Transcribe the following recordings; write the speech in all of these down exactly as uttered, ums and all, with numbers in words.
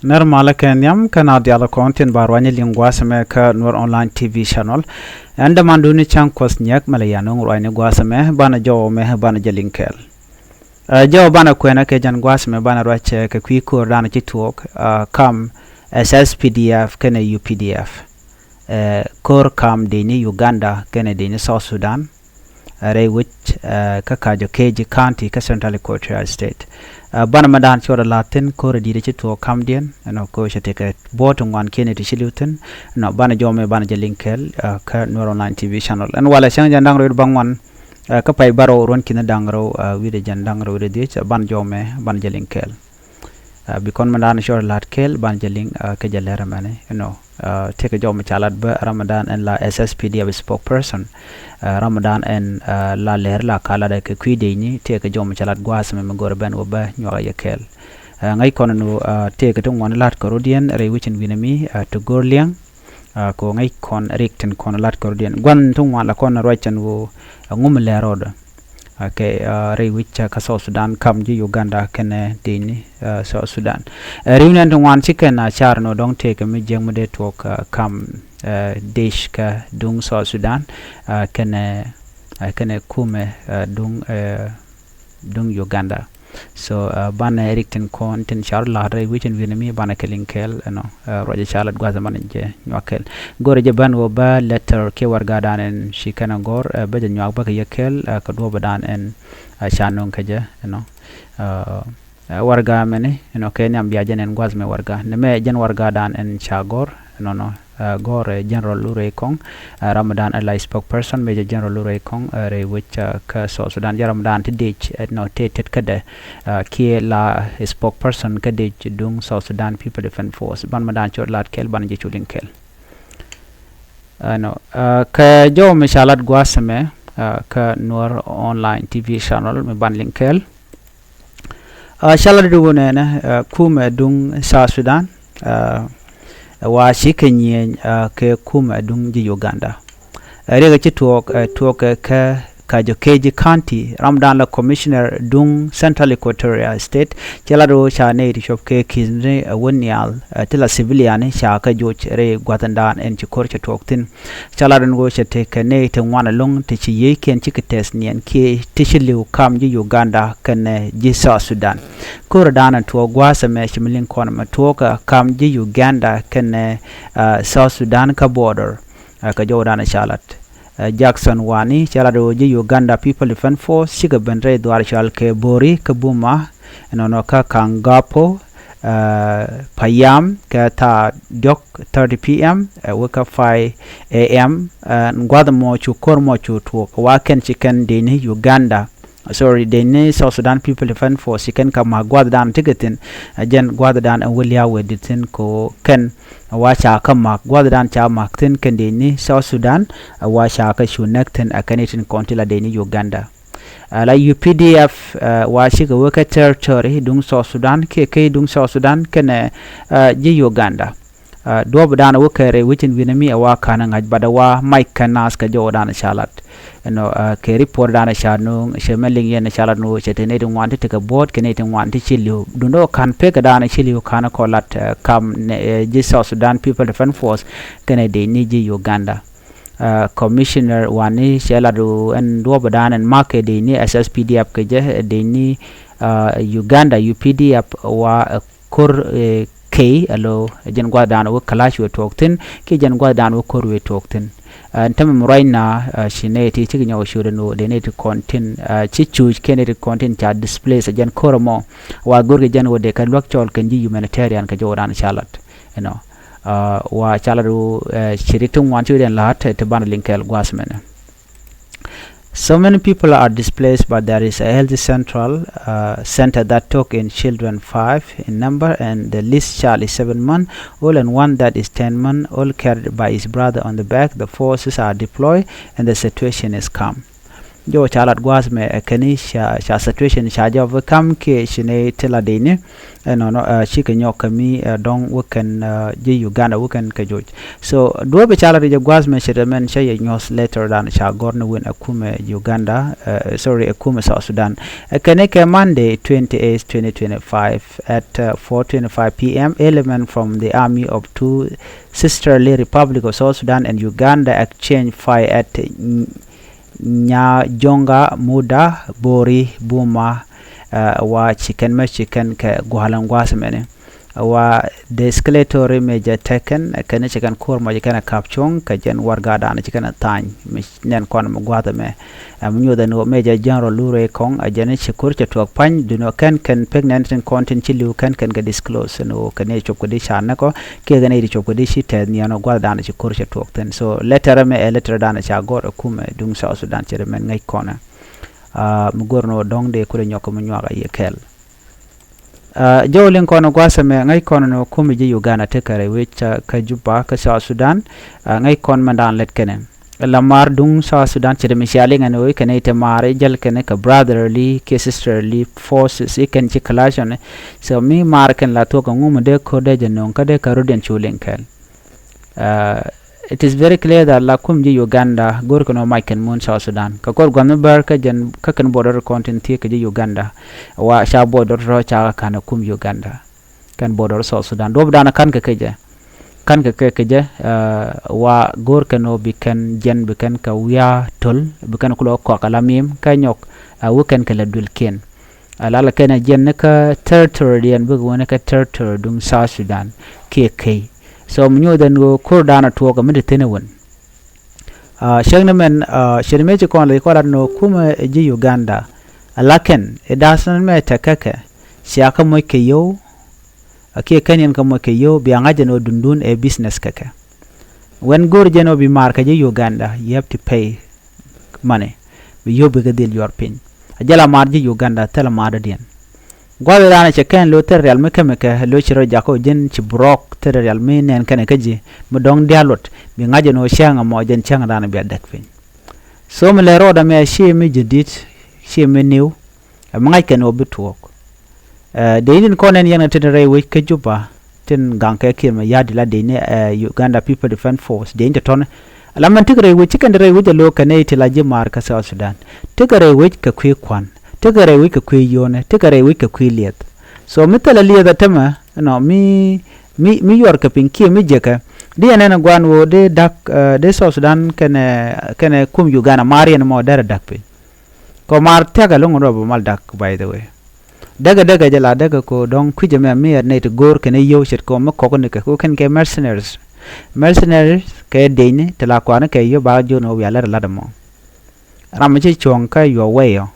Nɛr malä kɛ nhiam kä nɛy diaal kɔn tin ba ruacni liŋ gua̱a̱th ɛmɛ kä Nuer Online T V Channel. Ɛn dämandun ni Cäŋ Kuɔth Nyiɛk mɛ lɛ yan ŋuɔ̱t ruacni gua̱a̱th ɛmɛ, banɛ jɔw ɛmɛ banɛ jɛ liŋ kɛɛl. Ɛ, jɔw banɛ kuɛnɛ kɛ jɛn gua̱a̱th ɛmɛ banɛ ruac kɛ kui̱ ko̱r danɔ ci tuɔɔk, ɛ, kam S S P D F kɛnɛ U P D F. Ɛ, ko̱r kam dëcni Uganda kɛnɛ dëcni South Sudan, ɛ, rɛy wec, ɛ, kä Kajo Keji County kä Central Equatoria State. Ɛ, banɛ mɛ daan cɔɔdɛ la̱a̱t thi̱n ko̱r ɛ di̱t ɛ ci tuɔɔk kamdiɛn, ɛnɔ, ko̱r cɛ tekɛ buɔ̱ɔ̱t ti ŋuan kiɛn ti ci li̱w thi̱n. Ɛnɔ, banɛ jɔw ɛmɛ banɛ jɛ liŋ kɛɛl, ɛ, kä Nuer Online T V Channel. Ɛn walɛ cäŋ jɛn da̱ŋ rɛw wi̱cdɛ bäŋuan, ɛ, kä pay bärɔw ruɔ̱n ki̱n da̱ŋ rɛw, ɛ, wi̱cdɛ jɛn da̱ŋ rɛw wi̱cdɛ dhieec, ɛ, banɛ jɔw ɛmɛ banɛ jɛ liŋ kɛɛl. Ɛ, bi kɔn mɛ daan cɔɔdɛ la̱a̱t kɛɛl banɛ jɛ liŋ, ɛ, kɛ jɛ lɛr ɛmɛni, ɛnɔ. Ɛ, tëëkɛ jɔw mi ca lat bä ram mi daan ɛn la S S P D F spokesperson. Ɛ, ram mi daan ɛn, ɛ, la lɛr la ka lat kɛ kui̱ dëcni, tëëkɛ jɔw mi ca lat gua̱a̱th ɛmɛ mi go̱rɛ ben wä bä nyuak yɛ kɛɛl. Ɛ, ŋäc kɔn ɛn ɣöö, ɛ, tëëkɛ ti ŋuan lat kɛ rɔ̱diɛn rɛy wec in wi̱nɛ mi, ɛ, ti go̱r liɛŋ. Ɛ, kɛ ɣöö ŋäc kɔn rik tin kɔn lat kɛ rɔ̱diɛn. Gua̱n ti ŋuan la kɔn ruac ɛn ɣöö, ɛ, ŋu mi lɛr rɔɔdɛ. Ɛ, kɛ, ɛ, rɛy wec kä South Sudan kam ji̱ Uganda kɛnɛ dëcni, ɛ, South Sudan. Ɛ, ri̱w nɛn ti ŋuan ci kɛn a car ɛn ɣöö dɔ̱ŋ tëëkɛ mi jiäk mi dee tuɔɔk, ɛ, kam, ɛ, dec kä duŋ South Sudan, ɛ, kɛnɛ, ɛ, kɛnɛ kumɛ, ɛ, duŋ, ɛ, duŋ Uganda. So, ɛ, banɛ rik tin kɔn tin car la̱a̱t rɛy wec in wi̱nɛ mi banɛ kɛ liŋ kɛɛl, ɛnɔ, ɛ, ruacɛ ca lat gua̱a̱th ɛmɛ banɛ jɛ nyuak kɛɛl. Go̱rɛ jɛ ben wä bä letter kiɛ warɛga daan ɛn ci kɛn ɛ gɔ̱r, ɛ, bä jɛ nyuak bä kɛ yɛ kɛɛl, ɛ, kɛ duɔ̱ɔ̱p daan ɛn, ɛ, ca nöŋ kä jɛ, ɛnɔ. Ɛ, ɛ, warɛga mɛni, ɛnɔ, kɛ nhiam bia jɛn ɛn gua̱a̱th ɛmɛ warɛga. Nɛmɛ jɛn warɛga daan ɛn ca gɔ̱r, ɛnɔnɔ. Ɛ, gɔ̱r, ɛ, General Lurey Kɔŋ, ɛ, ram mi daan ɛ la spokesperson, Major General Lurey Kɔŋ, ɛ, rɛy wec, ɛ, kä South Sudan, jɛ ram mi daan ti dec, ɛ, nɔ, tëë tet kädɛ, ɛ, kiɛ la spokesperson kä dec duŋ South Sudan People Defense Force. Banɛ mɛ daan cɔɔd la̱a̱t kɛɛl, banɛ jɛ cu liŋ kɛɛl. Ɛnɔ, ɛ, kɛ jɔw mi ca lat gua̱a̱th ɛmɛ, ɛ, kä Nuer Online T V Channel mi banɛ liŋ kɛɛl. Ɛ, ca lat di wunɛ nɛ, ɛ, kumɛ duŋ South Sudan, ɛ, ɛ, wa ci kɛ nyieny, ɛ, kɛ kumɛ duŋ ji̱ Uganda. Ɛ, riɛk ɛ ci tuɔɔk, ɛ, tuɔɔk kɛ kɛ Kajo Keji County, ram daan la Commissioner duŋ Central Equatoria State, ca lat di wä ca nɛy ti cuɔp kɛ ki̱thni, ɛ, wä nhial, ɛ, ti la civilian ca kɛ joc rɛy gua̱thin daan ɛn ci ko̱r cɛ tuɔɔk thi̱n. Ca lat ɛn ɣöö cɛ tekɛ nɛy ti ŋuan ɛlɔ̱ŋ ti ci yiëëkiɛn cikɛ tɛth niɛn kiɛ ti ci li̱w kam ji̱ Uganda kɛnɛ ji̱ South Sudan. Ko̱r ɛ da̱a̱n ɛ tuɔɔk gua̱a̱th ɛmɛ ci mi liŋ kɔn ɛmɛ tuɔɔk ɛ kam ji̱ Uganda kɛnɛ, ɛ, South Sudan kä border, ɛ, kɛ jɔw da̱a̱n ɛ ca lat. Ɛ, Jackson Wani ca lat ɣöö ji̱ Uganda People Defense Force cikɛ ben rɛy dhuaar cɔal kɛ Bori kä Buma, ɛnɔnɔ kä Kangapo, ɛ, payam kɛ thaa diɔ̱k thirty P M, ɛ, wä kä five A M, ɛ, gua̱th mɔ cu ko̱r mɔ cu tuɔɔk wa kɛn ci kɛn dëcni Uganda. Sorry, dëcni South Sudan People Defense Force ci kɛn kɛ ma̱k gua̱th daan ti kɛ thi̱n, ɛ, jɛn gua̱th daan ɛn wä lia̱a̱ wee di̱t thi̱n kɛ ɣöö kɛn wa ca kɛ ma̱k gua̱th daan ca ma̱k thi̱n kɛn dëcni South Sudan, ɛ, wa ca kɛ cu näk thi̱n ɛ kɛn i̱ tin kɔn ti la dëcni Uganda. Ɛ, la U P D F, ɛ, wa cikɛ wä kä territory duŋ South Sudan kiɛ kä duŋ South Sudan kɛnɛ, ɛ, ji̱ Uganda. Ɛ, duɔ̱ɔ̱p dan wä kɛ rɛy wecin wi̱nɛ mi ɛ wa ka̱n ɛ ŋa̱c bat ɛ wa mac kɛ naath kɛ jɔw dan ca lat. Ɛnɔ, ɛ, kɛ report dan ca nööŋ cɛ mɛ liŋ yɛn ca lat ni wä cɛ te nɛy ti ŋuan ti tekɛ buɔ̱ɔ̱t kɛ nɛy ti ŋuan ti ci li̱w. Duundɛ wä ka̱n pek kɛ dan ci li̱w ka̱n ɛ kɔ lat, ɛ, kam nɛ, ɛ, ji̱ South Sudan People Defense Force kɛnɛ dëcni ji̱ Uganda. Ɛ, Commissioner Wani cɛ lat ɣöö ɛn duɔ̱ɔ̱p dan ɛn makɛ dëcni S S P D F kɛ jɛ, ɛ, dëcni, ɛ, Uganda U P D F wa, ɛ, ko̱r, ɛ, key alo jɛn gua̱th dan wä kalac wee tuɔɔk thi̱n kiɛ jɛn gua̱th dan wä ko̱r wee tuɔɔk thi̱n. Ɛ, ɛn tämɛ mi ruacna, ɛ, ci nɛy ti cikɛ nyɔk ciöt ɛn ɣöö dee nɛy ti kɔn tin, ɛ, ci cuuc kiɛ nɛy ti kɔn tin ca displace ɛ jɛn ko̱r ɛmɔ wa go̱rkɛ jɛn ɣöö dee kɛ luäk cɔl kɛn ji̱ humanitarian kɛ jɔw dan ca lat. Ɛnɔ, ɛ, wa ca lat ɣöö, ɛ, ci ri ti ŋuan ci wä dee la̱a̱t ti banɛ liŋ kɛɛl gua̱a̱th mɛnɛ. So many people are displaced, but there is a health central, uh, center that took in children five in number, and the least child is seven months old, and one that is ten months old carried by his brother on the back. The forces are deployed, and the situation is calm. jɔw ca lat gua̱a̱th mɛ ɛ kɛn i̱ ca, ca situation ca jɔw bi ka̱m kiɛ ci nɛy ti la dec ni. Ɛnɔnɔ, ɛ, cikɛ nyɔk kɛ mi, ɛ, dɔ̱ŋ wä kɛn, ɛ, ji̱ Uganda wä kɛn kɛ joc. So duɔ̱ɔ̱p ca lat jɛ gua̱a̱th mɛ ce̱t ɛmɛn cä yɛ nyuɔ̱th letter dan ca gɔ̱r ni win ɛ kumɛ Uganda, ɛ, sorry, ɛ kumɛ South Sudan. Ɛ kɛn i̱ kɛ Monday twenty eight twenty twenty five at, ɛ, four twenty five p m, element from the army of two sisterly Republic of South Sudan and Uganda exchange fire at, ɛ, Nyajonga Muda Bori Buma, ɛ, wa ci kɛn mɛ ci kɛn kɛ gua̱a̱l ɛn gua̱a̱th mɛni. Wa the escalatory mɛ jɛ tɛkɛn, ɛ, kɛn ci kɛn ko̱r mɔ ci kɛn ɛ ka̱p cuɔ̱ŋ kɛ jɛn warɛga dan ci kɛn ɛ tha̱a̱ny mi nɛn kɔn mi gua̱a̱th ɛmɛ. Ɛ, mi nyuɔth ɛn ɣöö mɛ jɛ general Lurey Kɔŋ, ɛ, jɛn ci ko̱r cɛ tuɔɔk pa̱ny, duundɛ kɛn kɛn pek nɛn tin kɔn tin ci li̱w kɛn kɛn kɛ disclose ɛn ɣöö kɛn i̱ cop kɛ di ca näk ɔ, kiɛ kɛn i̱ di cop kɛ di ci tɛth niɛn ɔ gua̱a̱th dan ci ko̱r cɛ tuɔɔk thi̱n. So letter ɛmɛ ɛ letter dan ca gɔ̱r ɛ kumɛ duŋ South Sudan ce̱t ɛmɛn ŋäc kɔn ɛ. Ɛ, mi go̱r ni ɣöö dɔ̱ŋ dee kulɛ nyɔk kɛ mi nyuak a yɛ kɛl. Ɛ, jɔw liŋ kɔn gua̱a̱th ɛmɛ ŋäc kɔn ni ɣöö kumɛ ji̱ Uganda tekɛ rɛy wec, ɛ, kä Juba kä South Sudan, ɛ, ŋäc kɔn mɛn daan lät kɛnɛ. La maar duŋ South Sudan ce̱t mi cia liŋ ɛn ɣöö i̱ kɛn i̱ te maar i̱ jäl kɛn i̱ kɛ brotherly kiɛ sisterly forces i̱ kɛn ci clash ɔni. So mi maar kɛn la thuɔ̱k ɛŋu mi dee ko̱r dee jɛ nöŋ kä dee kɛ rut yɛn cu liŋ kɛɛl. Ɛ, it is very clear that la kum ji̱ Uganda go̱r kɛn ɔ mac kɛn mun South Sudan. Kɛ ko̱r gua̱n mi bär kä jɛn kä kɛn border kɔn tin thiee kɛ ji̱ Uganda. Wa ca border rɔ ca kɛ ka̱n ɛ kum Uganda. Kɛn border South Sudan. Duɔ̱p dan ka̱n kɛ kɛ jɛ. Ka̱n kɛ kɛ kɛ jɛ, ɛ, wa go̱r kɛn ɔ bi kɛn jɛn bi kɛn kɛ wiaa töl, bi kɛn kulɛ kɔak ala miim, kä nyɔk, ɛ, wä kɛn kɛ lɛ duëlkiɛn. Ala la kɛn ɛ jiɛn ni kä territory diɛn bikɛ wä ni kä territory duŋ South Sudan kiɛ key. So mi nyuɔth ɛn ɣöö ko̱r dan a tuɔɔk ɛ mi te thi̱n ɛ wän. Ɛ, cäŋ ni mɛn, ɛ, cɛn mëë ci kɔn lɛ ci kɔn lat ni ɣöö kumɛ ji̱ Uganda. Ala kɛn i̱ da̱a̱th ni mɛ tɛk kä kɛ cia kä moc kɛ yio̱w. Ɛ kiɛ kɛn yɛn kä moc kɛ yio̱w bia ŋa̱c ɛn ɣöö dundun ɛ business kɛ kɛ. When go̱r jɛn ɣöö bi maar kɛ ji̱ Uganda, you have to pay money. Bi yio̱w bikɛ dhil yuɔr piny. A jɛl a maar ji̱ Uganda thilɛ maar dɔ̱diɛn. Gua̱th ëë raan cɛ kɛn lo̱ thil rial mi kämɛ kɛ lo̱ ci rɔ jakä ɔ ji̱n ci broke thil rial mi nɛn kɛnɛ kä ji̱ mi dɔ̱ŋ diaal luɔt bi ŋa̱c ɛn ɣöö cäŋ ɛmɔ jɛn cäŋ raan bia däk piny. So mi lɛ rɔɔdɛ mɛ ci mi ji̱ di̱t ci mi niw. Ɛ mi ŋa̱c kɛn ɣöö bi tuɔɔk. Ɛ, dee in kɔn ɛn yɛn ɛ tin rɛy wec kä Juba tin gaŋ kɛ Kiir Mayardit la dee ni, ɛ, Uganda People Defense Force dee in te tɔ̱nɛ. Ala mɛn tekɛ rɛy wec ci kɛn te rɛy wec ɛ lo̱o̱k kɛn ɛ ti la ji̱ maar kä South Sudan. Tekɛ rɛy wec kɛ kui̱ kua̱n, tekɛ rɛy wec kɛ kui̱ yio̱o̱nɛ, tekɛ rɛy wec kɛ kui̱ liɛth. So mi thilɛ liɛth ɛ tämɛ ɛnɔ mi, mi, mi yuɔr kɛ piny kiɛ mi jekɛ. Di ɛn ɛn ɛ gua̱n ɣöö dee da̱k, ɛ, dee South Sudan kɛnɛ, kɛnɛ kum Uganda maar yɛn ɛmɔ derɛ da̱k piny. Kɔ maar thia̱k ɛlɔ̱ŋ rɔ bɛ mal da̱k, by the way. Däkɛ däkɛ jɛ la däkɛ ko dɔ̱ŋ kui̱cɛ mɛ mi ɛ nɛy ti go̱o̱r kɛn i̱ yio̱w ce̱tkɛ mi kɔk nikɛ ko kɛn kɛ mercenaries. Mercenaries kɛ dec ni ti la kuan kɛ yio̱w ba jiön ɣöö wiaa lät ɛ lat ɛmɔ. Ram mi ci cuɔ̱ŋ kä yuɔ wɛy ɔ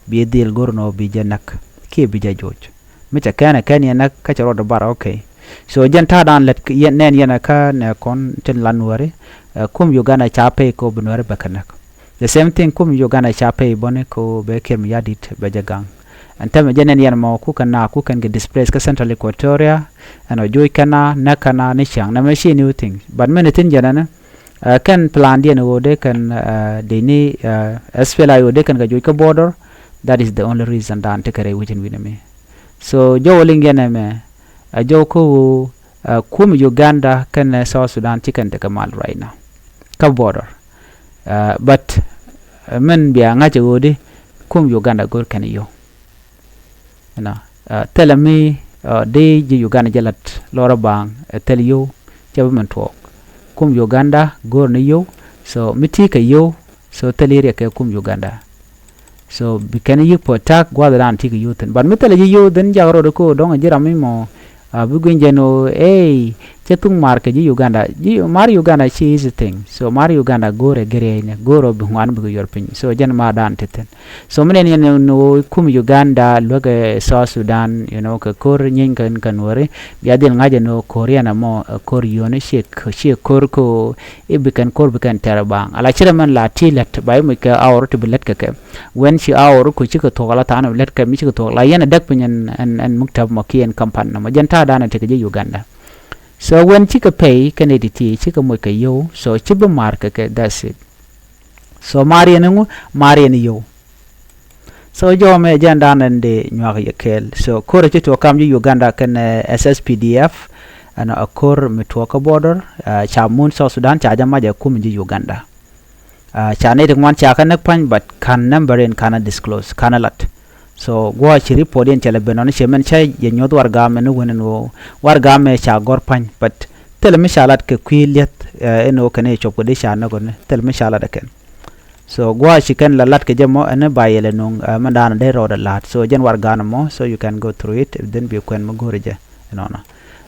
bi dhil go̱r ni ɣöö bi jɛ näk kiɛ bi jɛ joc. Mi cɛ kɛn ɛ kɛn yɛn näk kä cɛ rɔɔdɛ bar, okay. So jɛn ta̱a̱ dan lät yɛn nɛn yɛn ɛ kä nɛ kɔn tin la Nuääri, ɛ, kum Uganda ca pay ko bi Nuääri bɛ kɛ näk. The same thing kum Uganda ca pay bɔni ko bɛ Kiir Mayardit bɛ jɛ gaŋ. Ɛn tämɛ jɛ nɛn yɛn mɔ ku kɛn na ku kɛn kɛ displace kä Central Equatoria. Ɛn ɔ joc kɛn na näk kɛn na ni cäŋ nɛmɛ ci new thing. But mɛn ɛ thi̱n jɛ nɛnɛ, ɛ, kɛn plan diɛn ɣöö dee kɛn, ɛ, dee ni, ɛ, S P L A I ɣöö dee kɛn kɛ joc kä border. That is the only reason dan tekɛ rɛy wecin wi̱n ɛmi. So jɔw liŋ yɛn ɛmɛ, ɛ, jɔw kä ɣöö, ɛ, kum Uganda kɛnɛ South Sudan ci kɛn tekɛ mal right now kä border. Ɛ, but, ɛ, mɛn bia ŋa̱c ɛ ɣöödi kum Uganda go̱r kɛn yio̱w. Inɔ, ɛ, thilɛ mi, ɛ, di ji̱ Uganda jɛ lat lɔrä baaŋ, ɛ, thil yio̱w cɛ bi min tuɔɔk. Kum Uganda go̱r ni yio̱w, so mi ti kɛ yio̱w, so thil i̱ riɛk kɛ kum Uganda. So bi kɛn yi̱k protect gua̱th dan ti kɛ yio̱w thi̱n. But mi thilɛ ji̱ yio̱w thi̱n jak rot ko dɔ̱ŋ ji̱ ram mi mɔ, a, bi gui̱ny jɛn ɣöö, ey, cɛ thuk maar kɛ ji̱ Uganda. Ji̱ maar Uganda ci easy thing. So maar Uganda go̱o̱rɛ gɛrɛɛcnɛ, go̱o̱rɛ bi ŋuan bikɛ yuɔr piny. So jɛn maar dan ti thi̱n. So mi nɛn yɛn ni ɣöö kum Uganda luäkɛ South Sudan, you know, kɛ ko̱r nyieeny kɛn kɛ Nuääri, bia dhil ŋa̱c ɛn ɣöö ko̱r yɛn ɛmɔ, ɛ, ko̱r yio̱o̱ni, ciɛ, ciɛ ko̱r ko i̱ bi kɛn ko̱r bi kɛn tɛr ɛ baaŋ. Ala cirɛ mɛn la ti lät ba i̱ muc kɛ hour ti bi lät kɛ kɛ. When ci hour ku cikɛ thuɔ̱k ala thaanɛ bi lät kɛ mi cikɛ thuɔ̱k la yɛn ɛ däk piny ɛn, ɛn, ɛn muktab mɔ kiɛ ɛn kampan nɔmɔ. Jɛn ta̱a̱ danɛ tekɛ ji̱ Uganda. So when cikɛ pay kɛn ɛ ti ti cikɛ moc kɛ yio̱w, so ci bi maar kɛ kɛ, that's it. So mariɛn iŋu, mariɛn iyo̱w. So jɔmɛ jɛn dan ɛn di nyuak yɛ kɛɛl. So kor ci tuɔ kam ji̱ Uganda kɛn, eh, S S P D F, ɛn a kor mi tuɔ kä border, eh, ca mun South Sudan ca jɛ mac ɛ kum ji̱ Uganda. Ah, ca nɛy ti ŋuan ca kɛ näk pa̱ny, but kan number in kan a disclose, kan a lat. So guɔ ci report in cɛ lɛ ben ɔn cɛ mɛn cä yɛ nyuɔth warɛgak mɛ ni wen in ɣöö warɛgak mɛ ca gɔr pa̱ny, but thilɛ mi ca lat kɛ kui̱ lieth, eh, in ɣöö kɛn i̱ cop kɛ di ca näk ɔn, thilɛ mi ca lat ɛ kɛn. So guɔ ci kɛn la lat kɛ jɛ mɔ ɛn ba yɛlɛ nuŋ, eh, mɛn daanɔ dee rɔɔdɛ la̱a̱t. So jɛn warɛgak mɔ, so you can go through it, then bi kuɛn mi go̱o̱rɛ jɛ inɔnɔ.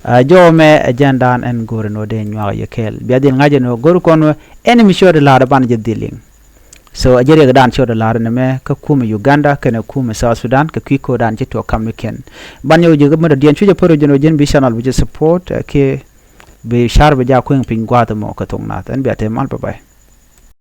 Ah, jɔmɛ ɛ jɛn dan ɛn go̱o̱rɛ nɔ dee nyuak yɛ kɛɛl. Bia dhil ŋa̱c ɛn ɣöö go̱o̱r kɔn ɣöö ɛn mi ciötdɛ la̱a̱t ɛ banɛ jɛ dhil liŋ. So a jɛ riɛk dan ciötdɛ la̱a̱t ɛn mɛ kä kumɛ Uganda kɛnɛ kumɛ South Sudan kɛ kui̱ ko̱o̱r dan ci tuɔɔk kam ni kiɛn. Ban nyɛ wä ji̱ kä mɛ dɔ̱diɛn cucɛ pär wä ji̱n wä ji̱n bi channel bi jɛ support, eh, kiɛ bi share bi ja kueŋ piny gua̱a̱th ɛmɔ kɛ thok nath. Ɛn bia te mal, bye bye.